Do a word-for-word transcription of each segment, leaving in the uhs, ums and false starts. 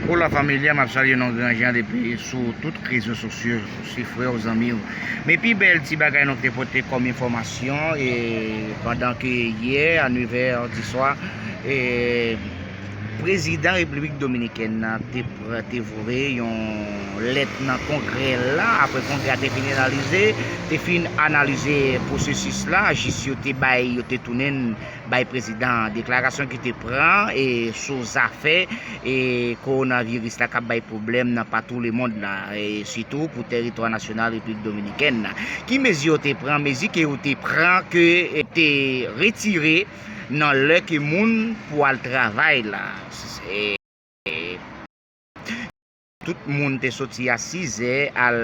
Hola familia, m ap salye nou gran jan depi sou tout rezo sosyo, se frè w, zanmi w. Men pi bèl ti bagay nou te pote kòm enfòmasyon, e pandan ke yè a nèf è di swa, e prezidan Repiblik Dominikèn nan te pr-, te voye yon lèt nan Kongrè la, apre Kongrè a te fin analize, te fin analize pwosesis la, jis yo te bay, yo te tounen bay prezidan an deklarasyon ki te pran e sou zafè e kowonaviris la k ap bay pwoblèm nan patou lemonn la, e sitou pou tèritwa nasyonal Repiblik Dominikèn nan. Ki mezi yo te pran? Mezi ke yo te pran ke te retire nan lè ke moun pou al travay la. Se, tout moun te soti a sizè al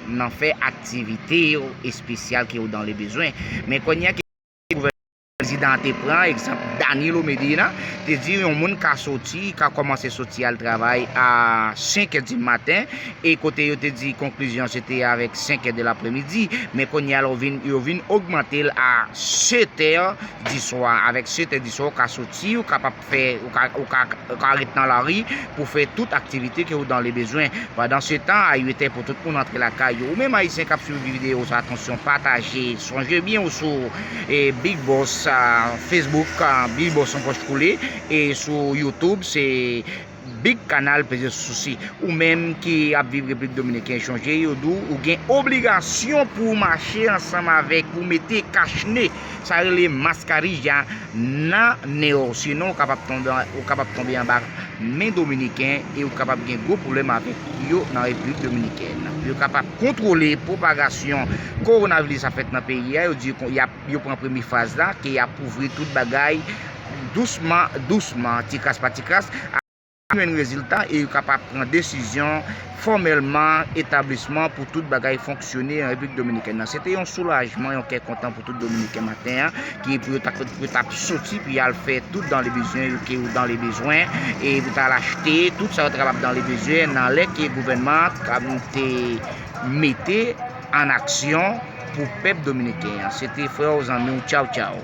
nan fè aktivite yo espesyal ke yo dan le bezwen. Men kounye a ke gouvènman prezidan an te pran, egzanp, Danilo Medina, te di yon moun ka soti, ka kòmanse soti al travay a senk è di maten, e kote yo te di konklizyon se te avèk senk è de lapremidi, men kounye a yo vin, yo vin ogmante l a sèt è di swa. Avèk sèt è di swa, ou ka soti, ou kapab fè, ou ka, ou ka, ou ka ret nan lari pou fè tout aktivite ke ou dan le bezwen. Pandan se tan, a uit è pou tout moun antre lakay yo. Ou menm Ayisyen k ap swiv videyo sa, atansyon, pataje. Sonje byen ou sou, e, Big Boss, a, Facebook, a, Big Boss Yon Pòch Koule, e sou YouTube, se Big Kanal, peze sou si. Ou menm ki ap viv Repiblik Dominikèn, chonje yo di w, ou gen obligasyon pou w mache ansanm avèk, pou w mete kachne, sa rele maskarilla, nan nen w. Sinon, ou kapab tonbe, ou kapab tonbe anba men Dominiken e ou kapab gen gwo pwoblèm avèk yo nan Repiblik Dominikèn. Pou yo kapab kontwole pwopagasyon kowonaviris ap fèt nan peyi a, yo di kon, y ap, yo pran premye faz la, ke y ap ouvri tout bagay dousman, dousman, ti kras pa ti kras. Jwenn rezilta e yo kapab pran desizyon fòmèlman etablisman pou tout bagay fonksyone an Repiblik Dominikèn nan. Se te yon soulajman, yon kè kontan pou tout Dominiken maten an, ki pou yo t ap, pou yo t ap soti pou y al fè tout dan le bezwen, yo ke yo dan le bezwen, e pou t al achte tout sa yo t kapab dan le bezwen nan lè ke gouvènman an te mete an aksyon pou pèp dominiken an. Se te frè w, zanmi w, tchaw tchaw.